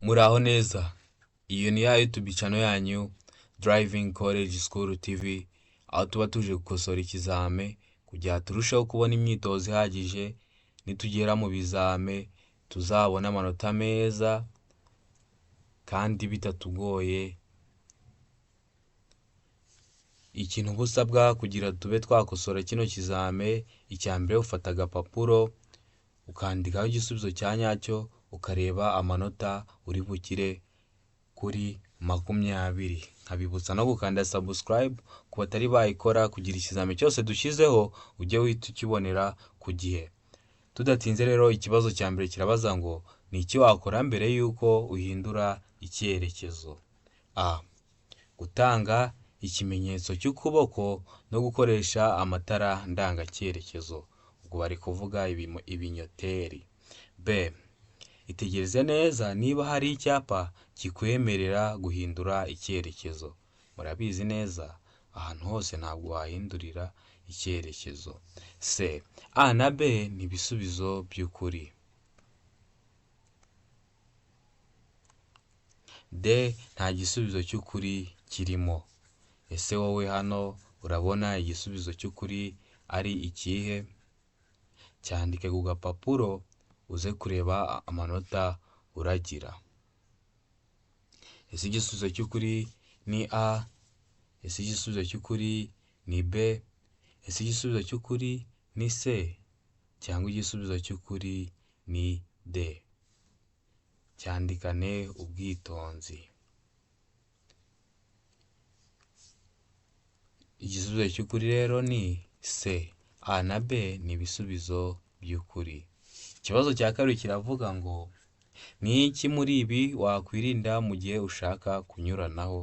Muraho neza, iyo ni ya YouTube channel yanyu Driving College School TV, aho tuba tuje gukosora ikizame kugira turusheho kubona imyitozo ihagije, nitugera mu bizame tuzabone amanota meza kandi bitatugoye. Ikintu uba usabwa kugira tube twakosora kino kizame, icya mbere ufata agapapuro ukandikaho igisubizo cya nyacyo, ukareba amanota uri bugire kuri 20. Nkabibutsa no gukanda subscribe ku batari bayikora kugira ikizame cyose dushyizeho ujye uhita ukibonera ku gihe. Tudatinze rero, ikibazo cya mbere kirabaza ngo ni iki wakora mbere y'uko uhindura icyerekezo? A. Gutanga ikimenyetso cy'ukuboko no gukoresha amatara ndangacyerekezo, ubwo bari kuvuga ibinyoteri. B. Itegereze neza niba hari icyapa kikwemerera guhindura icyerekezo. Murabizi neza ahantu hose ntabwo wahindurira icyerekezo. C. A na B ni ibisubizo by'ukuri. D. Nta gisubizo cy'ukuri kirimo. Ese wowe hano urabona igisubizo cy'ukuri ari ikihe? Cyandike ku gapapuro uze kureba amanota uragira. Ese igisubizo cy'ukuri ni A? Ese igisubizo cy'ukuri ni B? Ese igisubizo cy'ukuri ni C? Cyangwa igisubizo cy'ukuri ni D? Cyandikane ubwitonzi. Igisubizo cy'ukuri rero ni C. A na B ni ibisubizo by'ukuri. Ikibazo cya kabiri kiravuga ngo ni iki muri ibi wakwirinda mu gihe ushaka kunyuranaho?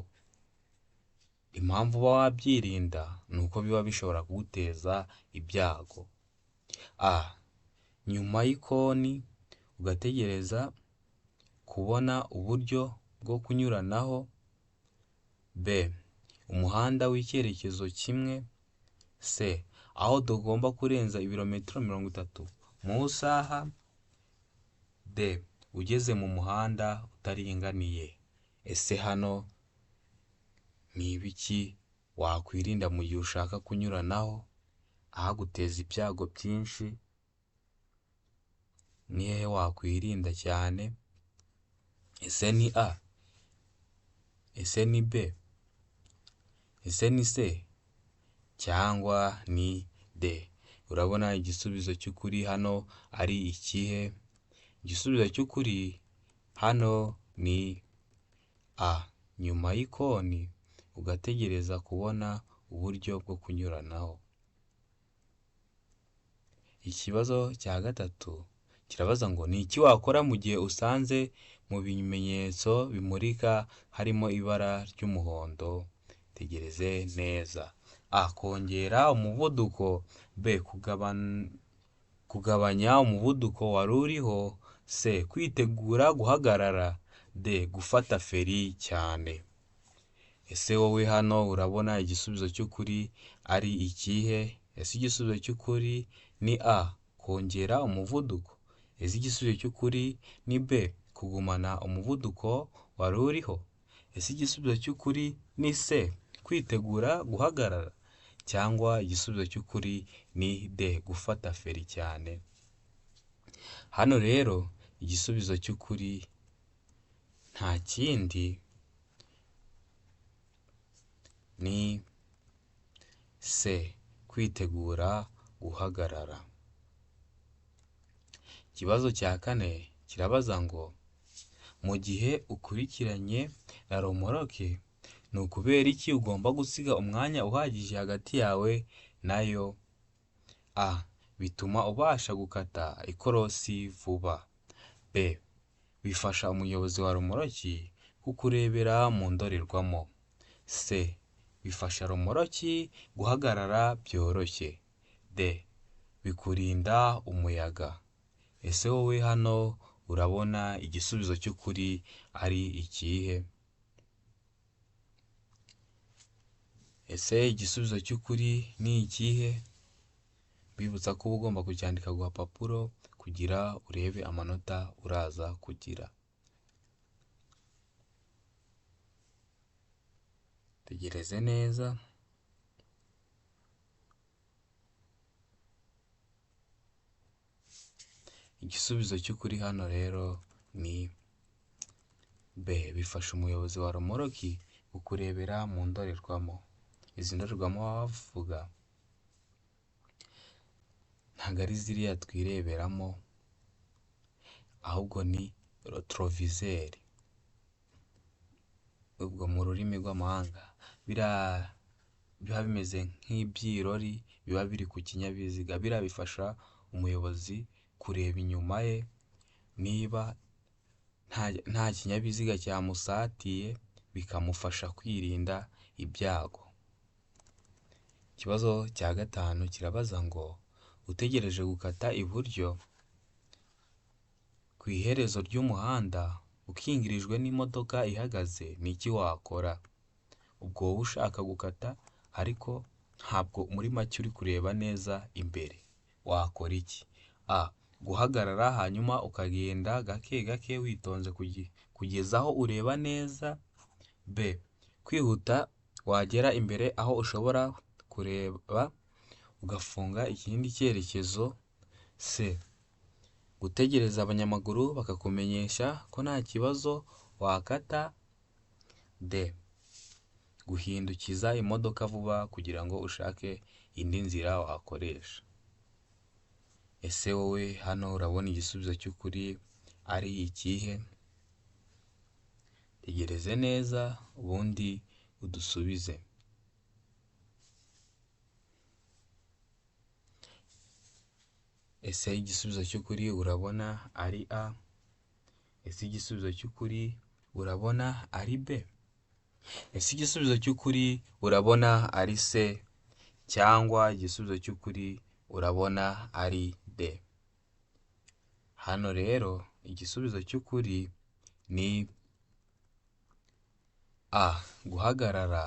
Impamvu uba wabyirinda ni uko biba bishobora kuguteza ibyago. A. Nyuma y'ikoni ugategereza kubona uburyo bwo kunyuranaho. B. Umuhanda w'icyerekezo kimwe. C. Aho tugomba kurenza ibirometero 30 mu isaha. D. Ugeze mu muhanda utaringaniye. Ese hano ni ibiki wakwirinda mu gihe ushaka kunyuranaho ahaguteza ibyago byinshi? Ni hehe wakwirinda cyane? Ese ni A? Ese ni B? Ese ni C? Cyangwa ni D? Urabona igisubizo cy'ukuri hano ari ikihe? Igisubizo cy'ukuri hano ni A. Nyuma y'ikoni ugategereza kubona uburyo bwo kunyuranaho. Ikibazo cya gatatu kirabaza ngo ni iki wakora mu gihe usanze mu bimenyetso bimurika harimo ibara ry'umuhondo? Tegereze neza. A. Kongera umuvuduko. B. Kugabanya umuvuduko wari uriho. C. Kwitegura guhagarara. D. Gufata feri cyane. Ese wowe hano urabona igisubizo cy'ukuri ari ikihe? Ese igisubizo cy'ukuri ni A. Kongera umuvuduko. Ese igisubizo cy'ukuri ni B. Kugumana umuvuduko wari uriho. Ese igisubizo cy'ukuri ni C. Kwitegura guhagarara. Cyangwa igisubizo cy'ukuri ni D. Gufata feri cyane. Hano rero igisubizo cy'ukuri nta kindi ni C. Kwitegura guhagarara. Ikibazo cya kane kirabaza ngo mu gihe ukurikiranye na romoroke ni ukubera iki ugomba gusiga umwanya uhagije hagati yawe nayo? A. Bituma ubasha gukata ikorosi vuba. B. Bifasha umuyobozi wa romoroki kukurebera mu ndorerwamo. C. Bifasha romoroki guhagarara byoroshye. D. Bikurinda umuyaga. Ese wowe hano urabona igisubizo cy'ukuri ari ikihe? Ese igisubizo cy'ukuri ni ikihe? Mbibutsa ko uba ugomba kucyandika ku gapapuro kugira urebe amanota uraza kugira. Tegereze neza. Igisubizo cy'ukuri hano rero ni B. Bifasha umuyobozi wa romoroki kukurebera mu ndorerwamo. Izi ndorerwamo baba bavuga ntabwo ari ziriya twireberamo, ahubwo ni rotorovizeri. Ubwo mu rurimi rw'amahanga biriya biba bimeze nk'ibyirori biba biri ku kinyabiziga. Biriya bifasha umuyobozi kureba inyuma ye niba nta kinyabiziga cyamusatiye, bikamufasha kwirinda ibyago. Ikibazo cya gatanu kirabaza ngo utegereje gukata iburyo ku iherezo ry'umuhanda ukingirijwe n'imodoka ihagaze, ni iki wakora? Ubwo wowe ushaka gukata ariko ntabwo muri make uri kureba neza imbere, wakora iki? A. Guhagarara hanyuma ukagenda gake gake witonze kugeza aho ureba neza. B. Kwihuta wagera imbere aho ushobora kureba ugafunga ikindi cyerekezo. C. Gutegereza abanyamaguru bakakumenyesha ko nta kibazo wakata. D. Guhindukiza imodoka vuba kugira ngo ushake indi nzira wakoresha. Ese wowe hano urabona igisubizo cy'ukuri ari ikihe? Tegereze neza ubundi udusubize. Ese igisubizo cy'ukuri urabona ari A? Ese igisubizo cy'ukuri urabona ari B? Ese igisubizo cy'ukuri urabona ari C? Cyangwa igisubizo cy'ukuri urabona ari D? Hano rero igisubizo cy'ukuri ni A. Guhagarara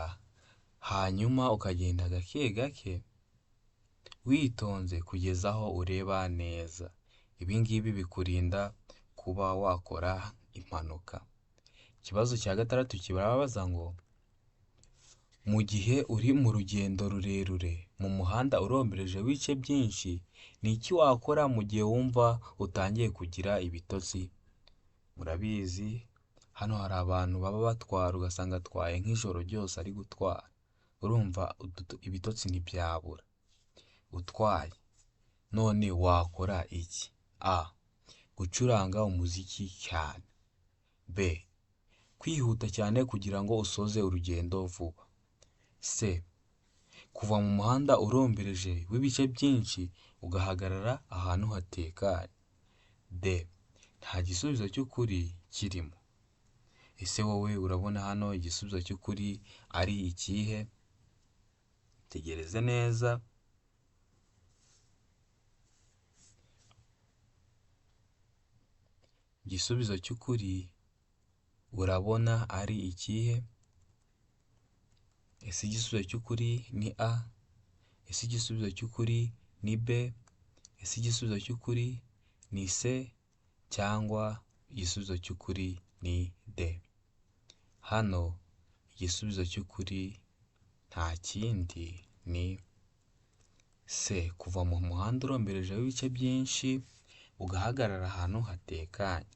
hanyuma ukagenda gake gake witonze kugeza aho ureba neza. Ibi ngibi bikurinda kuba wakora impanuka. Ikibazo cya gatandatu kirababaza ngo mu gihe uri mu rugendo rurerure mu muhanda urombereje w'ibice byinshi, ni iki wakora mu gihe wumva utangiye kugira ibitotsi? Murabizi hano hari abantu baba batwara ugasanga atwaye nk'ijoro ryose ari gutwara, urumva ibitotsi ntibyabura. Utwaye none wakora iki? A. Gucuranga umuziki cyane. B. Kwihuta cyane kugira ngo usoze urugendo vuba. C. Kuva mu muhanda urombereje w'ibice byinshi ugahagarara ahantu hatekanye. D. Nta gisubizo cy'ukuri kirimo. Ese wowe urabona hano igisubizo cy'ukuri ari ikihe? Tegereze neza. Igisubizo cy'ukuri urabona ari ikihe? Ese igisubizo cy'ukuri ni A? Ese igisubizo cy'ukuri ni B? Ese igisubizo cy'ukuri ni C? Cyangwa igisubizo cy'ukuri ni D? Hano igisubizo cy'ukuri nta kindi ni C. Kuva mu muhanda urombereje w'ibice byinshi ugahagarara ahantu hatekanye.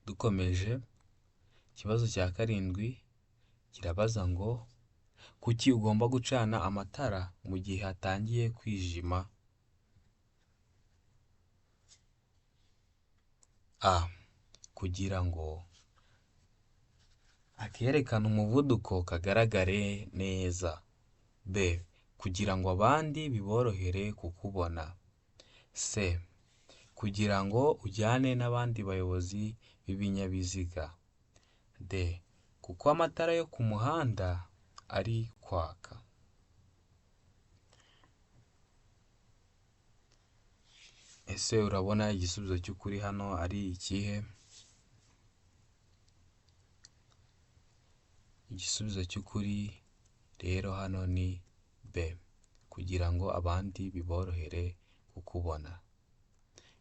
Dukomeje, ikibazo cya karindwi kirabaza ngo kuki ugomba gucana amatara mu gihe hatangiye kwijima? A. Kugira ngo akerekana umuvuduko kagaragare neza. B. Kugira ngo abandi biborohere kukubona. C. Kugira ngo ujyane n'abandi bayobozi b'ibinyabiziga. D. Kuko amatara yo ku muhanda ari kwaka. Ese urabona igisubizo cy'ukuri hano ari ikihe? Igisubizo cy'ukuri rero hano ni B. Kugira ngo abandi biborohere kukubona.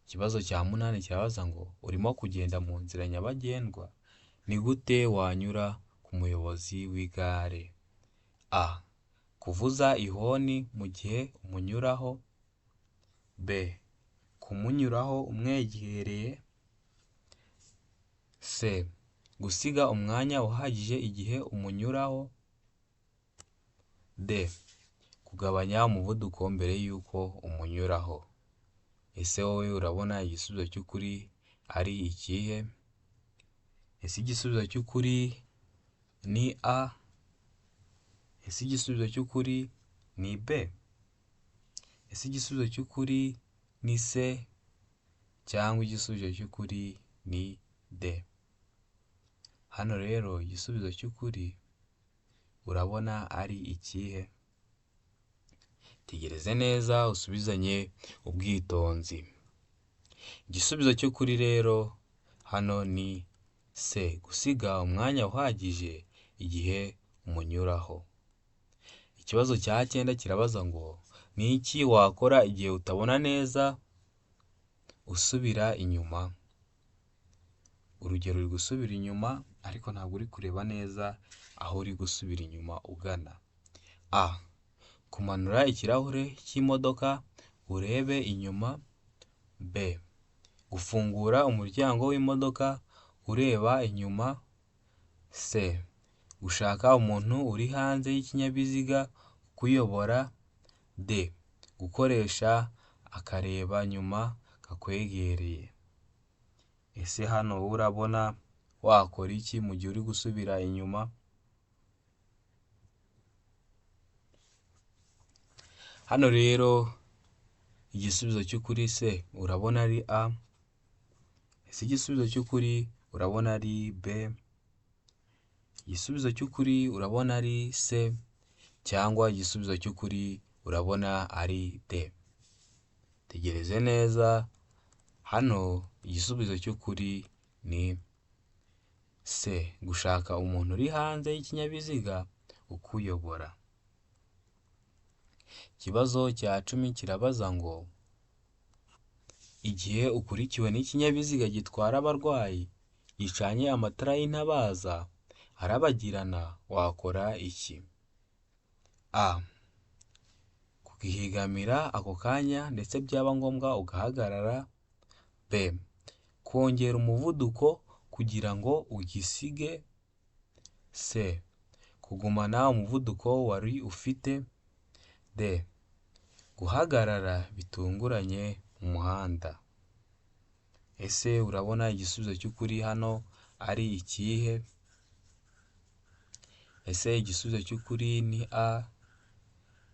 Ikibazo cya munani kirabaza ngo urimo kugenda mu nzira nyabagendwa Ni gute wanyura ku muyobozi w'igare? A. Kuvuza ihoni mu gihe umunyuraho. B. Kumunyuraho umwegereye. C. Gusiga umwanya uhagije igihe umunyuraho. D. Kugabanya umuvuduko mbere y'uko umunyuraho. Ese wowe urabona igisubizo cy'ukuri ari ikihe? Ese igisubizo cy'ukuri ni A? Ese igisubizo cy'ukuri ni B? Ese igisubizo cy'ukuri ni C? Cyangwa igisubizo cy'ukuri ni D? Hano rero igisubizo cy'ukuri urabona ari ikihe? Tegereze neza usubizanye ubwitonzi. Igisubizo cy'ukuri rero hano ni C. Gusiga umwanya uhagije igihe umunyuraho. Ikibazo cya 9 kirabaza ngo ni iki wakora igihe utabona neza usubira inyuma? Urugero, uri gusubira inyuma ariko ntabwo uri kureba neza aho uri gusubira inyuma ugana. A. Kumanura ikirahure cy'imodoka urebe inyuma. B. Gufungura umuryango w'imodoka ureba inyuma. C. Gushaka umuntu uri hanze y'ikinyabiziga ukuyobora. D. Gukoresha akareba nyuma kakwegereye. Ese hano urabona wakora iki mu gihe uri gusubira inyuma? Hano rero igisubizo cy'ukuri se urabona ari A? Ese igisubizo cy'ukuri urabona ari B? Igisubizo cy'ukuri urabona ari C? Cyangwa igisubizo cy'ukuri urabona ari D? Tegereze neza, hano igisubizo cy'ukuri ni C. Gushaka umuntu uri hanze y'ikinyabiziga ukuyobora. Ikibazo cya 10 kirabaza ngo igihe ukurikiwe n'ikinyabiziga gitwara abarwayi gicanye amatara y'intabaza arabagirana wakora iki? A. Kugihigamira ako kanya ndetse byaba ngombwa ugahagarara. B. Kongera umuvuduko kugira ngo ugisige. C. Kugumana umuvuduko wari ufite. D. Guhagarara bitunguranye mu muhanda. Ese urabona igisubizo cy'ukuri hano ari ikihe? Ese igisubizo cy'ukuri ni A?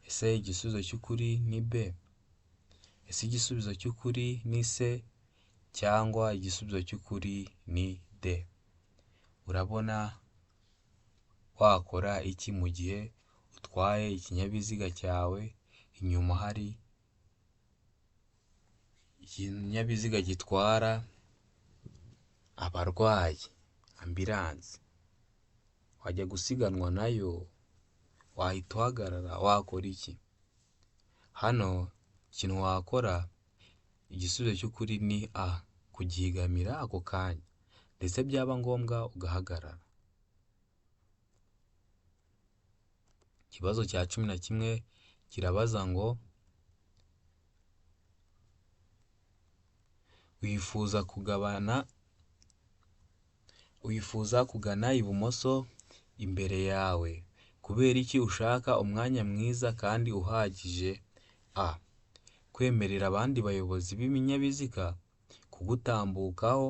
Ese igisubizo cy'ukuri ni B? Ese igisubizo cy'ukuri ni C? Cyangwa igisubizo cy'ukuri ni D? Urabona wakora iki mu gihe utwaye ikinyabiziga cyawe inyuma hari ikinyabiziga gitwara abarwayi, ambilanse? Wajya gusiganwa nayo, wahita uhagarara, wakora iki? Hano ikintu wakora, igisubizo cy'ukuri ni A. Kugihigamira ako kanya ndetse byaba ngombwa ugahagarara. Ikibazo cya 11 kirabaza ngo wifuza kugana ibumoso imbere yawe, kubera iki ushaka umwanya mwiza kandi uhagije? A. Kwemerera abandi bayobozi b'ibinyabiziga kugutambukaho.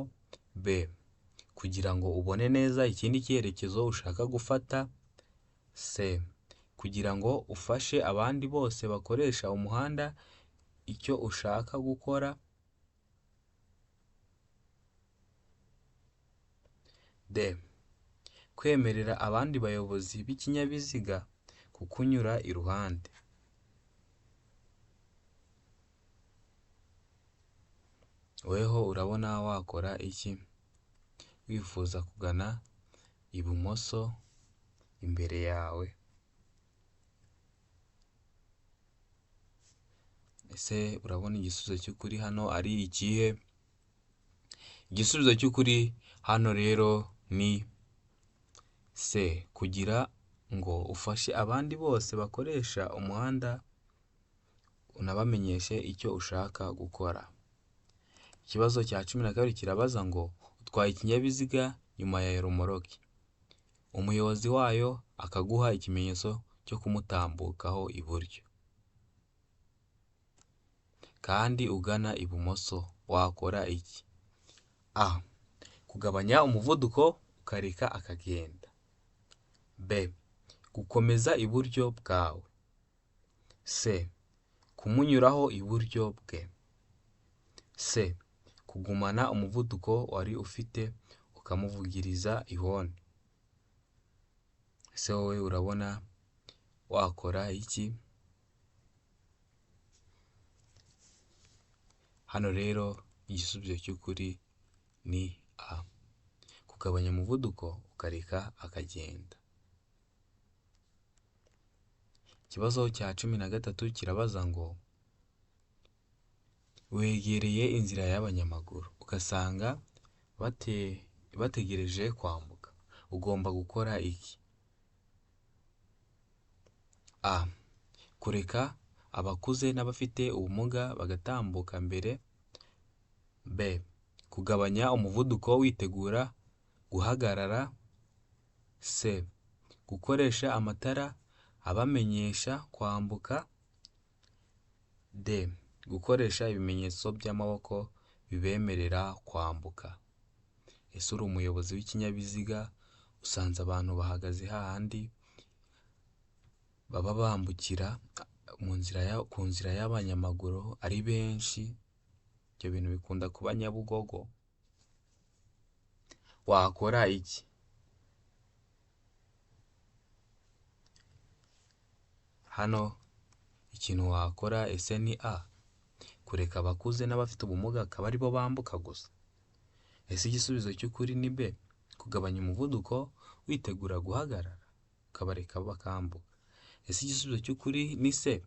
B. Kugira ngo ubone neza ikindi cyerekezo ushaka gufata. C. Kugira ngo ufashe abandi bose bakoresha umuhanda icyo ushaka gukora. D. Kwemerera abandi bayobozi b'ikinyabiziga kukunyura iruhande. Weho urabona wakora iki wifuza kugana ibumoso imbere yawe? Ese urabona igisubizo cy'ukuri hano ari ikihe? Igisubizo cy'ukuri hano rero ni C. Kugira ngo ufashe abandi bose bakoresha umuhanda unabamenyeshe icyo ushaka gukora. Ikibazo cya 12 kirabaza ngo utwaye ikinyabiziga nyuma ya romoroki, umuyobozi wayo akaguha ikimenyetso cyo kumutambukaho iburyo kandi ugana ibumoso, wakora iki? A. Kugabanya umuvuduko ukareka akagenda. B. Gukomeza iburyo bwawe. C. Kumunyuraho iburyo bwe. C. Kugumana umuvuduko wari ufite ukamuvugiriza ihoni. Ese wowe urabona wakora iki? Hano rero igisubizo cy'ukuri ni A. Kugabanya umuvuduko ukareka akagenda. Ikibazo cya 13 kirabaza ngo wegereye inzira y'abanyamaguru ugasanga bategereje kwambuka, ugomba gukora iki? A. Kureka abakuze n'abafite ubumuga bagatambuka mbere. B. Kugabanya umuvuduko witegura guhagarara. C. Gukoresha amatara abamenyesha kwambuka. D. Gukoresha ibimenyetso by'amaboko bibemerera kwambuka. Ese uri umuyobozi w'ikinyabiziga usanze abantu bahagaze hahandi baba bambukira mu nzira ku nzira y'abanyamaguru ari benshi, ibyo bintu bikunda kuba Nyabugogo, wakora iki? Hano ikintu wakora ese ni A. Kureka abakuze n'abafite ubumuga akaba aribo bambuka gusa. Ese igisubizo cy'ukuri ni B. Kugabanya umuvuduko witegura guhagarara ukabareka bakambuka. Ese igisubizo cy'ukuri ni C.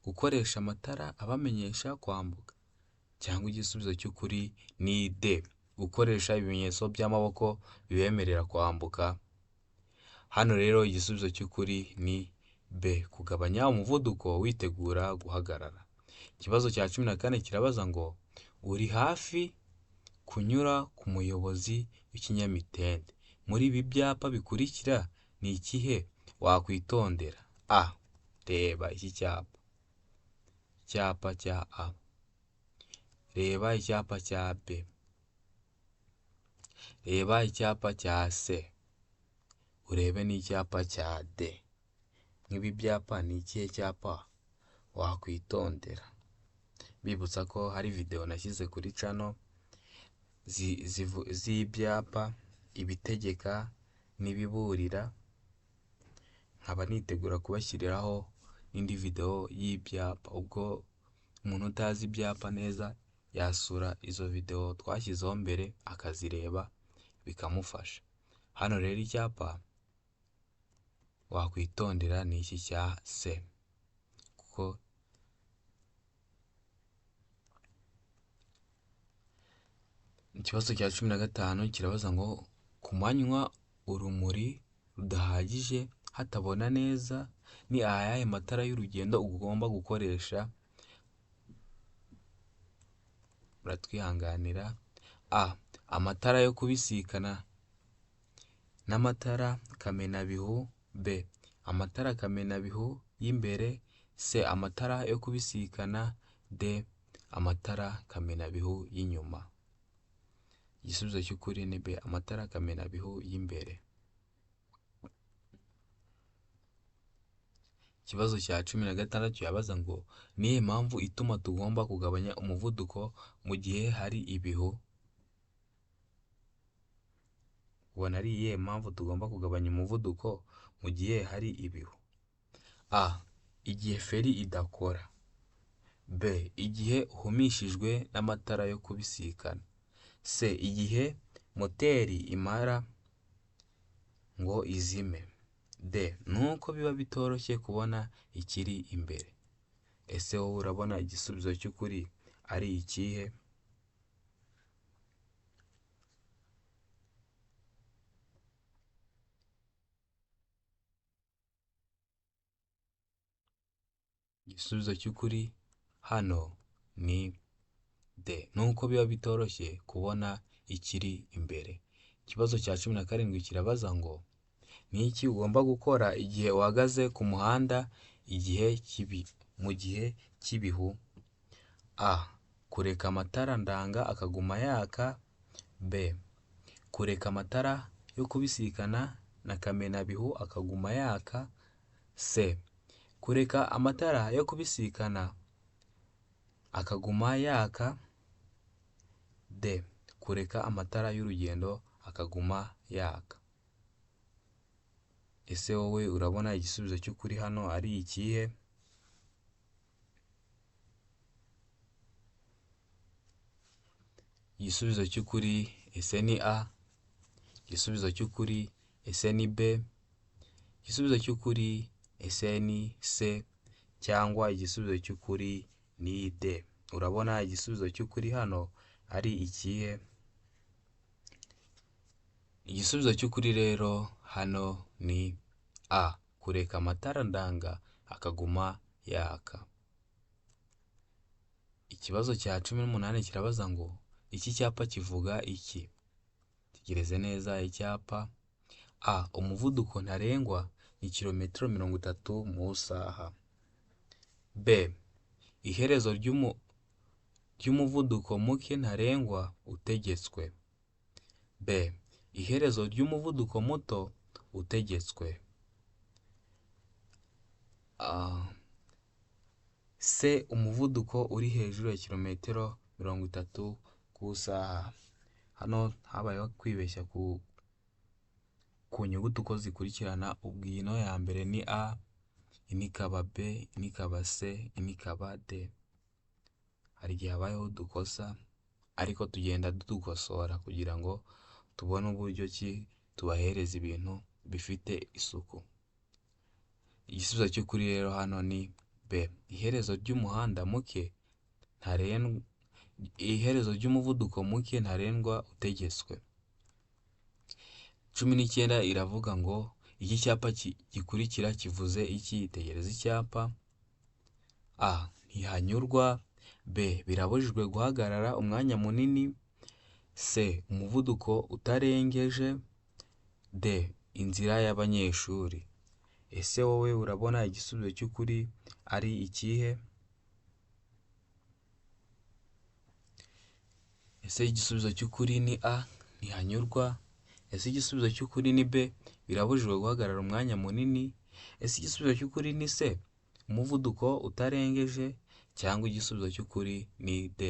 Gukoresha amatara abamenyesha kwambuka. Cyangwa igisubizo cy'ukuri ni D. Gukoresha ibimenyetso by'amaboko bibemerera kwambuka. Hano rero igisubizo cy'ukuri ni B. Kugabanya umuvuduko witegura guhagarara. Ikibazo cya 14 kirabaza ngo uri hafi kunyura ku muyobozi w'ikinyamitende, muri ibi byapa bikurikira ni ikihe wakwitondera? A. Reba iki cyapa, icyapa cya A. Reba icyapa cya B. Reba icyapa cya C. Urebe n'icyapa cya D. Nk'ibi byapa ni ikihe cyapa wakwitondera? Bibutsa ko hari video nashyize kuri channel z'ibyapa, ibitegeka n'ibiburira, nkaba nitegura kubashyiriraho n'indi video y'ibyapa. Ubwo umuntu utazi ibyapa neza yasura izo video twashyizeho mbere akazireba bikamufasha. Hano rero icyapa wakwitondera ni iki cya C, kuko ikibazo cya 15 kirabaza ngo ku manywa urumuri rudahagije hatabona neza ni ayahe matara y'urugendo ugomba gukoresha? Muratwihanganira. A. Amatara yo kubisikana n'amatara kamenabihu. B. Amatara kamenabihu y'imbere. C. Amatara yo kubisikana. D. Amatara kamenabihu y'inyuma. Igisubizo cy'ukuri ni B. Amatara kamenabihu y'imbere. Ikibazo cya 16 kirabaza ngo niyihe mpamvu ituma tugomba kugabanya umuvuduko mu gihe hari ibihu? Ubona ari iyihe mpamvu tugomba kugabanya umuvuduko mu gihe hari ibihu? A. Igihe feri idakora. B. Igihe uhumishijwe n'amatara yo kubisikana. C. Igihe moteri imara ngo izime. D. Nuko biba bitoroshye kubona ikiri imbere. Ese wowe urabona igisubizo cy'ukuri ari ikihe? Igisubizo cy'ukuri hano ni D. Nuko biba bitoroshye kubona ikiri imbere. Ikibazo cya 17 kirabaza ngo ni iki ugomba gukora igihe uhagaze ku muhanda igihe mu gihe cy'ibihu? A. Kureka amatara ndanga akaguma yaka. B. Kureka amatara yo kubisikana na kamenabihu akaguma yaka. C. Kureka amatara yo kubisikana akaguma yaka. D. Kureka amatara y'urugendo akaguma yaka. Ese wowe urabona igisubizo cy'ukuri hano ari ikihe? Igisubizo cy'ukuri ese ni A? Igisubizo cy'ukuri ese ni B? Igisubizo cy'ukuri ese ni C? Cyangwa igisubizo cy'ukuri ni D? Urabona igisubizo cy'ukuri hano ari ikihe? Igisubizo cy'ukuri rero hano ni A. Kureka amatara ndanga akaguma yaka. Ikibazo cya 18 kirabaza ngo iki cyapa kivuga iki? Tegereze neza icyapa. A. Umuvuduko ntarengwa ni kilometero 30 mu isaha. B. Iherezo ry'umuvuduko muke ntarengwa utegetswe. B. Iherezo ry'umuvuduko muto utegetswe. C. Umuvuduko uri hejuru ya kilometero 30 ku isaha. Hano habayeho kwibeshya ku nyuguti uko zikurikirana. Ubwo ino ya mbere ni A, ino ikaba B, ino ikaba C, ino ikaba D. Hari igihe habayeho udukosa ariko tugenda dukosora kugira ngo tubone uburyo ki tubahereza ibintu bifite isuku. Igisubizo cy'ukuri rero hano ni B. Iherezo ry'umuhanda muke ntarengwa, iherezo ry'umuvuduko muke ntarengwa utegetswe. 19 iravuga ngo iki cyapa gikurikira kivuze iki? Tegereza icyapa. A. Ntihanyurwa. B. Birabujijwe guhagarara umwanya munini. C. Umuvuduko utarengeje. D. Inzira y'abanyeshuri. Ese wowe urabona igisubizo cy'ukuri ari ikihe? Ese igisubizo cy'ukuri ni A. Ntihanyurwa. Ese igisubizo cy'ukuri ni B. Birabujijwe guhagarara umwanya munini. Ese igisubizo cy'ukuri ni C. Umuvuduko utarengeje. Cyangwa igisubizo cy'ukuri ni D.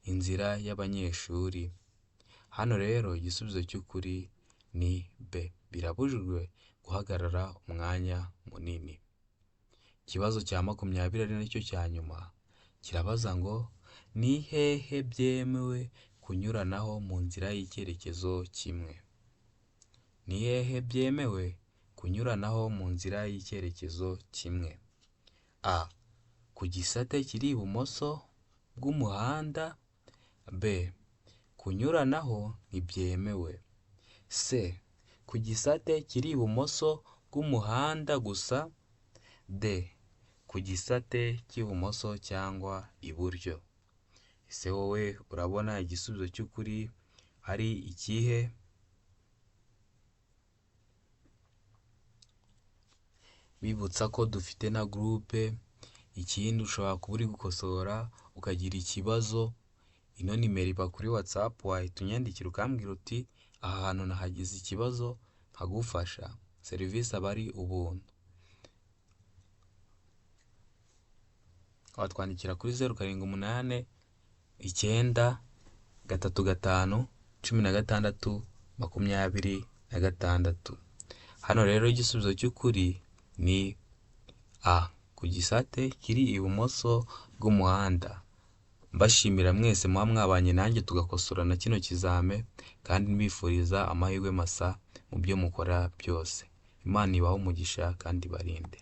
Inzira y'abanyeshuri. Hano rero igisubizo cy'ukuri ni B. Birabujijwe guhagarara umwanya munini. Ikibazo cya 20 ari nacyo cya nyuma kirabaza ngo ni hehe byemewe kunyuranaho mu nzira y'icyerekezo kimwe? Ni hehe byemewe kunyuranaho mu nzira y'icyerekezo kimwe? A. Ku gisate kiri ibumoso bw'umuhanda. B. Kunyuranaho ntibyemewe. C. Ku gisate kiri ibumoso bw'umuhanda gusa. D. Ku gisate cy'ibumoso cyangwa iburyo. Ese wowe urabona igisubizo cy'ukuri ari ikihe? Bibutsa ko dufite na groupe. Ikindi ushobora kuba uri gukosora ukagira ikibazo, ino nimero iba kuri WhatsApp, wahita unyandikira ukambwira uti aha hantu nahagize ikibazo nkagufasha. Serivisi aba ari ubuntu. Watwandikira kuri 0 7 8 9 3 5 16 26. Hano rero igisubizo cy'ukuri ni A. Ku gisate kiri ibumoso bw'umuhanda. Mbashimira mwese muba mwabanye nanjye tugakosora na kino kizame, kandi mbifuriza amahirwe masa mu byo mukora byose. Imana ibahe umugisha kandi ibarinde.